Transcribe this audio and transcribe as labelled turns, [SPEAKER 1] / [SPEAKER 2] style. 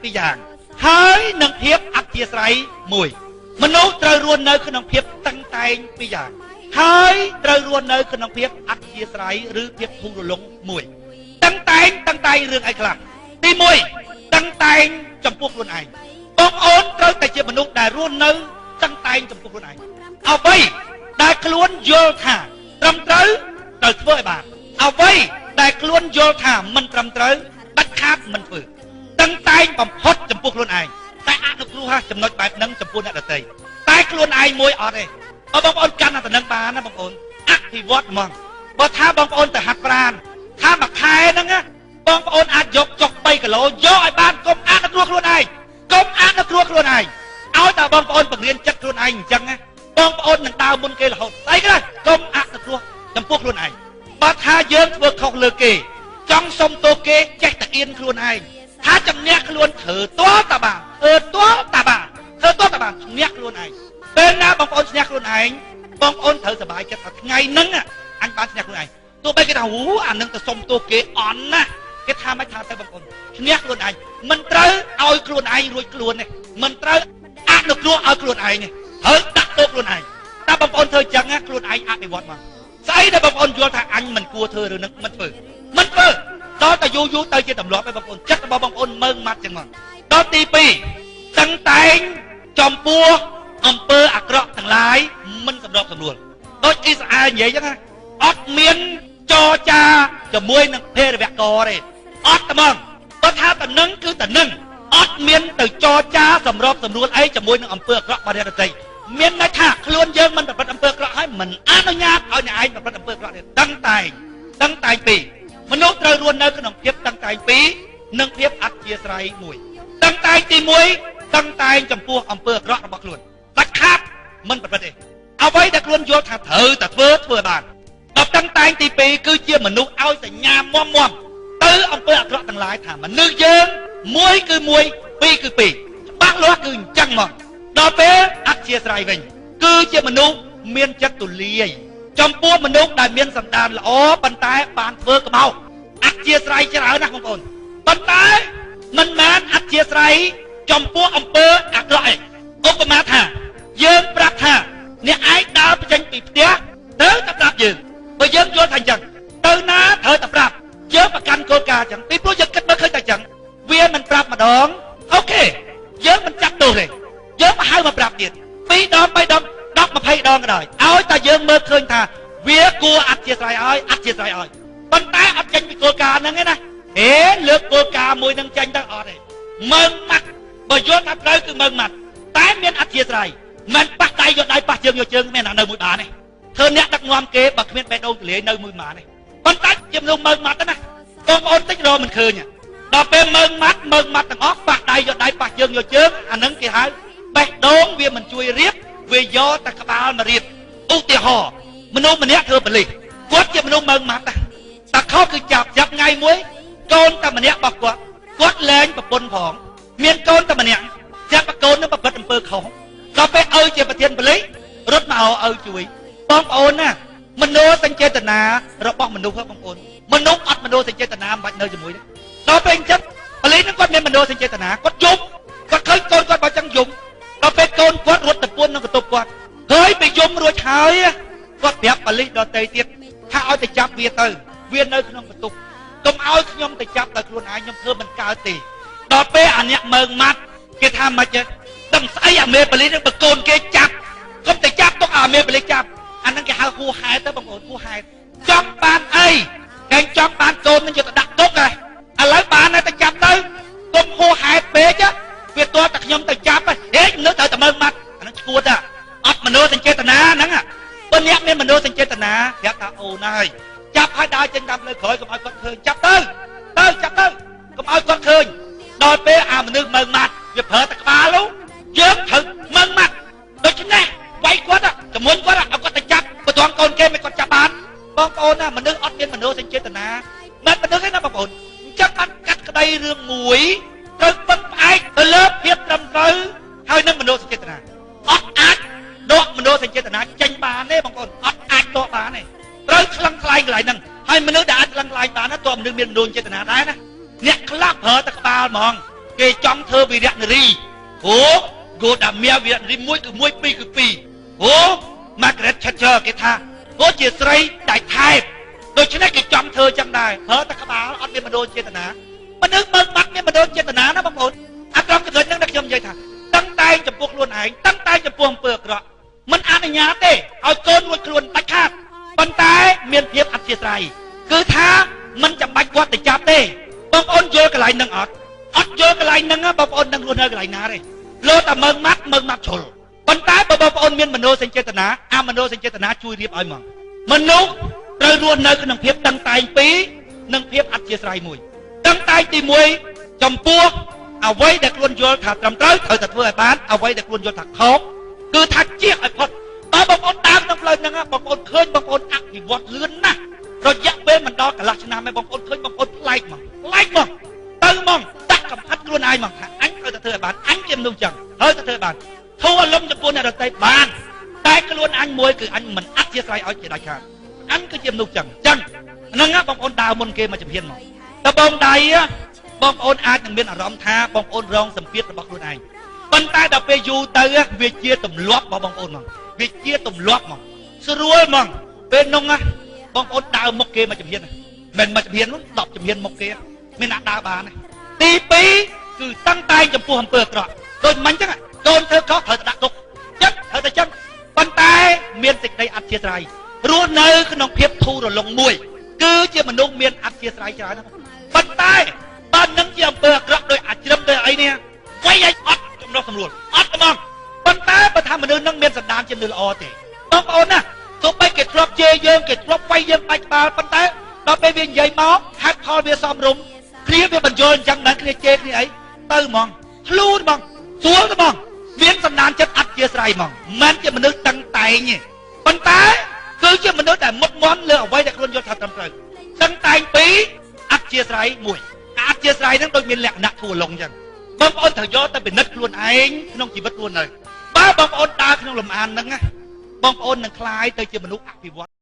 [SPEAKER 1] ពីរយ៉ាងហើយនឹងភាពអធិស្ឋ័យមួយមនុស្សត្រូវរស់នៅក្នុងភាពតឹងតែងពីរយ៉ាងហើយត្រូវរស់នៅក្នុងភាពអធិស្ឋ័យឬភាពធូររលុងមួយតឹងតែងរឿងអីខ្លះទី1តឹងតែងចំពោះខ្លួនឯងបងប្អូនត្រូវតែជាមនុស្សដែលរស់នៅតឹងតែងចំពោះខ្លួនឯងអ្វីដែលខ្លួនយល់ថាត្រឹមត្រូវត្រូវធ្វើឲ្យបានអ្វីដែលខ្លួនយល់ថាមិនត្រឹមត្រូវដាច់ខាតមិនធ្វើតឹងតែងបំផុតចំពោះខ្លួនឯងតែអនុគ្រោះចំណុចបែបហ្នឹងចំពោះអ្នកដទៃតែខ្លួនឯងមួយអត់ទេបើបងប្អូនកាន់អាតំណឹងបានណាបងប្អូនអភិវឌ្ឍហ្មងបើថាបងប្អូនទៅហាត់ប្រាណថាមួយខែហ្នឹងណាបងប្អូនអាចយកចុះ3គីឡូយកឲ្យបានកុំអនុគ្រោះខ្លួនឯងកុំអនុគ្រោះខ្លួនឯងឲ្យតែបងប្អូនបង្រៀនចិត្តខ្លួនឯងអញ្ចឹងណាបងប្អូននឹងដើរមុនគេរហូតស្អីក៏ដោយកុំអនុគ្រោះចំពោះខ្លួនឯងបើថាយើងធ្វើខុសលើគេចង់សុំទោសគេចេះតែអៀនខ្លួនឯងថាជំនះខ្លួនធ្វើទាល់តាបានធ្វើទាល់តាបានធ្វើទាល់តាបានជំនះខ្លួនឯងពេលណាបងប្អូនឈ្នះខ្លួនឯងបងប្អូនត្រូវសប្បាយចិត្តថាថ្ងៃហ្នឹងអញបានឈ្នះខ្លួនឯងទោះបីគេថាអូអានឹងទៅសុំទោសគេអន់ណាគេថាមិនថាទៅបងប្អូនឈ្នះខ្លួនឯងមិនត្រូវឲ្យខ្លួនឯងរួចខ្លួនទេមិនត្រូវអនុគ្រោះឲ្យខ្លួនឯងទេហើយដាក់ទោសខ្លួនឯងតែបងប្អូនធ្វើចឹងខ្លួនឯងអភិវឌ្ឍមកស្អីដែលបងប្អូនយល់ថាអញមិនគួរធ្វើរឿងហ្នឹងមិនធ្វើមិនធ្វើដល់តែយូរយូរទៅជាទម្លាប់ឯងបងប្អូនចិត្តរបស់បងប្អូនមើងម៉ាត់ចឹងមកដល់ទី2តឹងតែងចំពោះអំពើអាក្រក់ទាំងឡាយមិនសម្របសម្រួលដូចអ៊ីស្រាអែលនិយាយចឹងណាអត់មានចរចាជាមួយនឹងភេរវករទេអត់ត្មងបើថាតំណឹងគឺតំណឹងអត់មានទៅចរចាសម្របសម្រួលអីជាមួយនឹងអំពើអាក្រក់របស់អ្នកដទៃមានន័យថាខ្លួនយើងមិនប្រព្រឹត្តអំពើអាក្រក់ហើយមិនអនុញ្ញាតឲ្យអ្នកឯងប្រព្រឹត្តអំពើអាក្រក់ទេតឹងតែងពីរមនុស្សត្រូវរស់នៅក្នុងភាពតឹងតែងពីរនិងភាពអធិស្ឋ័យមួយតឹងតែងទី1តឹងតែងចំពោះអំពើអាក្រក់របស់ខ្លួនដាច់ខាតមិនប្រព្រឹត្តទេអ្វីដែលខ្លួនយល់ថាត្រូវតែធ្វើធ្វើបានដល់តឹងតែងទី2គឺជាមនុស្សឲ្យសញ្ញាមមមទៅអំពើអាក្រក់ទាំងឡាយថាមនុស្សយើងមួយគឺមួយពីរគឺពីរច្បាស់លាស់គឺអញ្ចឹងមកដល់ពេលអធិស្ឋ័យវិញគឺជាមនុស្សមានចិត្តទូលាយចំពោះមនុស្សដែលមានសន្តានល្អប៉ុន្តែបានធ្វើក្បោសអធិស្ឋ័យច្រើនណាស់បងប្អូនប៉ុន្តែមិនមែនអធិស្ឋ័យចំពោះអំពើអាក្រក់ឯងឧបមាថាយើងប្រាប់ថាអ្នកឯងដើរចេញពីផ្ទះត្រូវតែប្រាប់យើងបើយើងយល់ថាអញ្ចឹងទៅណាត្រូវតែប្រាប់យើងប្រកាន់គោលការណ៍អញ្ចឹងពីព្រោះយើងគិតមើលឃើញតែអញ្ចឹងវាមិនប្រាប់ម្ដងអូខេយើងមិនចាប់ទោសទេយើងមកហៅមកប្រាប់ទៀត2ដង3ដង10 20ដងក៏ដោយឲ្យតែយើងមើលឃើញថាវាគួរអធិស្ឋ័យឲ្យអធិស្ឋ័យឲ្យប៉ុន្តែអត់ចេញពីគោលការណ៍ហ្នឹងទេណាហេលើកគោលការណ៍មួយហ្នឹងចេញទៅអត់ទេមើងម៉ាត់បើយល់ថាត្រូវគឺមើងម៉ាត់តែមានអធិស្ឋ័យមិនប៉ះដៃយកដៃប៉ះជើងយកជើងមានអានៅមួយបានទេធ្វើអ្នកដឹកនាំគេបើគ្មានបេះដូងទលាយនៅមួយបានទេប៉ុន្តែជាមនុស្សមើងម៉ាត់ណាបងប្អូនតិចរមិនឃើញដល់ពេលមើងម៉ាត់មើងម៉ាត់ទាំងអស់ប៉ះដៃយកដៃប៉ះជើងយកជើងអាហ្នឹងគេហៅបេះដូងវាមិនជួយរៀបវាយកតែក្បាលមករៀបឧទាហរណ៍មនុស្សម្នាក់ធ្វើប៉ូលីសគាត់ជាមនុស្សមើងម៉ាត់ណាតែខុសគឺចាប់ថ្ងៃមួយកូនតែម្នាក់របស់គាត់គាត់លែងប្រពន្ធផងមានកូនតែម្នាក់ចាប់កូននឹងប្រព្រឹត្តអំពើខុសដល់ពេលឪជាប្រធានប៉ូលីសរត់មកឪជួយបងប្អូនណាមនោសញ្ចេតនារបស់មនុស្សហ៎បងប្អូនមនុស្សអត់មនោសញ្ចេតនាមិនបាច់នៅជាមួយទេដល់ពេលអញ្ចឹងប៉ូលីសនឹងគាត់មានមនោសញ្ចេតនាគាត់យំគាត់ឃើញកូនគាត់បើចឹងយំដល់ពេលកូនគាត់រត់ទៅពួននឹងបន្ទប់គាត់ហើយពេលយំរួចហើយគាត់ប្រាប់ប៉ូលីសដទៃទៀតថាឲ្យទៅចាប់វាទៅវានៅក្នុងបន្ទប់កុំឲ្យខ្ញុំទៅចាប់ដោយខ្លួនឯងខ្ញុំធ្វើមិនកើតទេដល់ពេលអាអ្នកមើងម៉ាត់គេថាម៉េចដឹងស្អីអាមេប៉ូលីសនឹងបើកូនគេចាប់កុំទៅចាប់ទុកអាមេប៉ូលីសចាប់អាហ្នឹងគេហៅហួហេតុទៅបងប្អូនហួហេតុចង់បានអីគេចង់បានកូននឹងយកទៅដាក់ទុកហ៎ឥឡូវបានតែចាប់ទៅកុំហួហេតុពេកវាទាល់តែខ្ញុំទៅចាប់ហេមនុស្សត្រូវតែមើងម៉ាត់អាហ្នឹងឈួតអត់មនោសញ្ចេតនាហ្នឹងបើអ្នកមានមនោសញ្ចេតនាប្រាប់ថាអូនហើយចាប់ឲ្យដើរចេញតាមផ្លូវក្រោយកុំឲ្យគាត់ឃើញចាប់ទៅទៅចាប់ទៅកុំឲ្យគាត់ឃើញដល់ពេលអាមនុស្សមើងម៉ាត់វាប្រើតែក្បាលនោះយើងត្រូវមើងម៉ាត់ដូច្នេះវាយគាត់ជំនួញគាត់ឲ្យគាត់ទៅចាប់បន្ទាន់កូនគេមិនគាត់ចាប់បានបងប្អូនណាមនុស្សអត់មានមនោសញ្ចេតនាមិនមនុស្សទេណាបងប្អូនអញ្ចឹងបានកាត់ក្តីរឿងមួយត្រូវពឹងផ្អែកទៅលើភាពត្រឹមត្រូវហើយនឹងមនោសញ្ចេតនាអត់អាចដកមនោសញ្ចេតនាចេញបានទេបងប្អូនអត់អាចដកបានទេត្រូវឆ្លងថ្លែងកន្លែងហ្នឹងហើយមនុស្សដែលអាចឆ្លងថ្លែងបានណាតើមនុស្សមានមនោសញ្ចេតនាដែរណាអ្នកខ្លះប្រើតែក្បាលហ្មង គេចង់ធ្វើវីរៈនារីអូហ្គោដាមៀវីរៈនារី1គឺ1 2គឺ2អូ Margaret Thatcher គេថាអូជាស្រីដាច់ថែបដូច្នេះគេចង់ធ្វើចឹងដែរប្រើតែក្បាលអត់មានមនោចេតនាមនុស្សមើលបាត់មានមនោចេតនាណាបងប្អូនអាត្រង់ចំណុចហ្នឹងដែលខ្ញុំនិយាយថាតឹងតែងចំពោះខ្លួនឯងតឹងតែងចំពោះអំពើអាក្រក់មិនអនុញ្ញាតទេឲ្យកូនរួចខ្លួនដាច់ខាតប៉ុន្តែមានភាពអធិស្ឋានគឺថាមិនចាំបាច់គាត់ទៅចាប់ទេបងប្អូនយល់កន្លែងហ្នឹងអត់អត់យល់កន្លែងហ្នឹងបងប្អូននឹងរស់នៅកន្លែងណាទេលោតែមើងម៉ាត់មើងម៉ាត់ជ្រុលប៉ុន្តែបើបងប្អូនមានមនោសញ្ចេតនាអាមនោសញ្ចេតនាជួយរៀបឲ្យមកមនុស្សត្រូវរស់នៅក្នុងភាពតឹងតែងពីរនិងភាពអធិស្ឋានមួយតឹងតែងទី1ចំពោះអ្វីដែលខ្លួនយល់ថាត្រឹមត្រូវត្រូវតែធ្វើឲ្យបានអ្វីដែលខ្លួនយល់ថាខុសគឺថាជៀសឲ្យផុតបើបងប្អូនតាមក្នុងផ្លូវហ្នឹងបងប្អូនឃើញបងប្អូនអភិវឌ្ឍលឿនណាស់រយៈពេលមិនដល់កន្លះឆ្នាំឯងបងប្អូនឃើញបងប្អូនប្លែកមកប្លែកមកទៅមកដាក់កំហិតខ្លួនឯងមកថាអញត្រូវតែធ្វើឲ្យបានអញជាមនុស្សចឹងហើយតែធ្វើឲ្យបានធូរអារម្មណ៍ចំពោះអ្នកដទៃបានតែខ្លួនអញមួយគឺអញមិនអធិស្ឋានឲ្យជាដាច់ខាតអញគឺជាមនុស្សចឹងចឹងហ្នឹងបងប្អូនដើរមុនគេមកជំហានមកតបងដៃបងប្អូនអាចនឹងមានអារម្មណ៍ថាបងប្អូនរងសម្ពាធរបស់ខ្លួនឯងប៉ុន្តែដល់ពេលយូរទៅវាជាទម្លាប់របស់បងប្អូនមកវាជាទម្លាប់មកស្រួលមកពេលនោះណាបងប្អូនដើរមុខគេមកជំហានមិនមកជំហាននោះ10ជំហានមុខគេមានអ្នកដើរបានទេទី2គឺតឹងតែងចំពោះអំពើអាក្រក់ដូចមិញចឹងកូនធ្វើខុសត្រូវតែដាក់ទុកចឹងត្រូវតែចឹងប៉ុន្តែមានសេចក្តីអធិស្ឋានរស់នៅក្នុងភាពធូររលុងមួយគឺជាមនុស្សមានអធិស្ឋានច្រើនណាស់ប៉ុន្តែបើនឹងជាអំពើអាក្រក់ដោយអាជ្រឹមដោយអីនេះវៃឲ្យអត់ចំណុះសម្រួលអត់ហ្មងប៉ុន្តែបើថាមនុស្សនឹងមានសន្តានជាមនុស្សល្អទេបងប្អូនណាទោះបីគេធ្លាប់ជេរយើងគេធ្លាប់វាយយើងបាច់ក្បាលប៉ុន្តែដល់ពេលវានិយាយមកហេតុផលវាសមរម្យគ្នាវាបញ្យល់អញ្ចឹងមិនគ្នាជេរគ្នាអីទៅហ្មងធ្លូនហ្មងស្រួលហ្មងមានសន្តានចិត្តអធិស្ឋានហ្មងមិនជាមនុស្សតឹងតែងទេប៉ុន្តែគឺជាមនុស្សដែលមុតមន់លើអ្វីដែលខ្លួនយល់ថាត្រឹមត្រូវតឹងតែងពីរអធិស្ឋានមួយអធិស្ឋានហ្នឹងដូចមានលក្ខណៈធូរលងអញ្ចឹងបងប្អូនត្រូវយកទៅពិនិត្យខ្លួនឯងក្នុងជីវិតខ្លួននៅបើបងប្អូនដើរក្នុងលំអានហ្នឹងណាបងប្អូននឹងក្លាយទៅជាមនុស្សអភិវឌ្ឍ